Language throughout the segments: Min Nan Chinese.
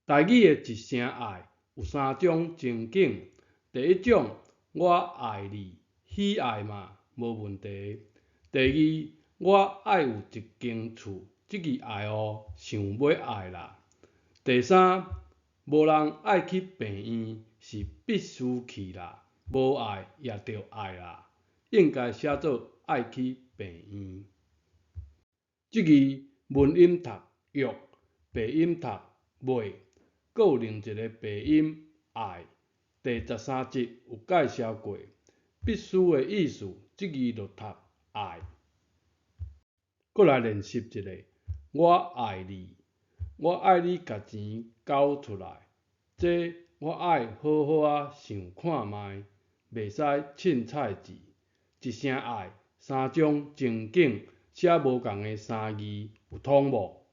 台語的一聲愛有三種情景。第一種，我愛你，喜愛嘛，無問題。第二，我愛有一間厝，這字愛哦，想欲愛啦。第三，無人愛去病院，是必須去啦，無愛也著愛啦，應該寫做愛去病院。這字文音讀欲，白音讀袂，閣有另一个白音愛。第13集有介紹過，必須的意思，這字就讀愛。閣來練習一下，我愛你，我愛你共錢交出來，這我愛好好仔想看覓，袂使凊彩字。一聲愛，三種情景，寫無仝的三字有通無？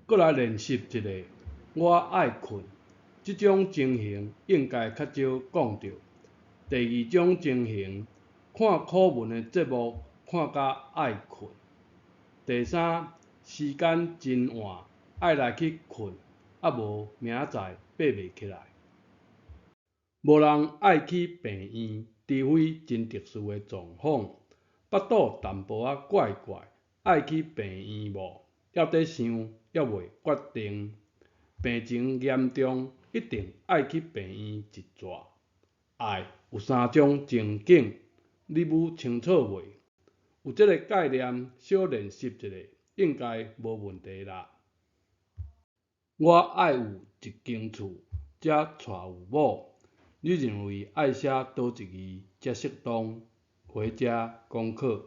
閣來練習一下，我愛睏，這種情形應該較少講著。第二種情形，看古文的節目看甲愛睏。第三，時間真晚，愛來去睏，啊無明仔載爬袂起來。無人愛去病院，除非真特殊的狀況。腹肚淡薄仔怪怪，愛去病院無？猶佇想，猶未決定。病情嚴重，一定愛去病院一轉。愛有三種情景，你母清楚未？有這个概念，小練習一下，應該無問題啦。我愛有一間厝，才娶有某。你認為愛寫佗一字才適當？回家功課。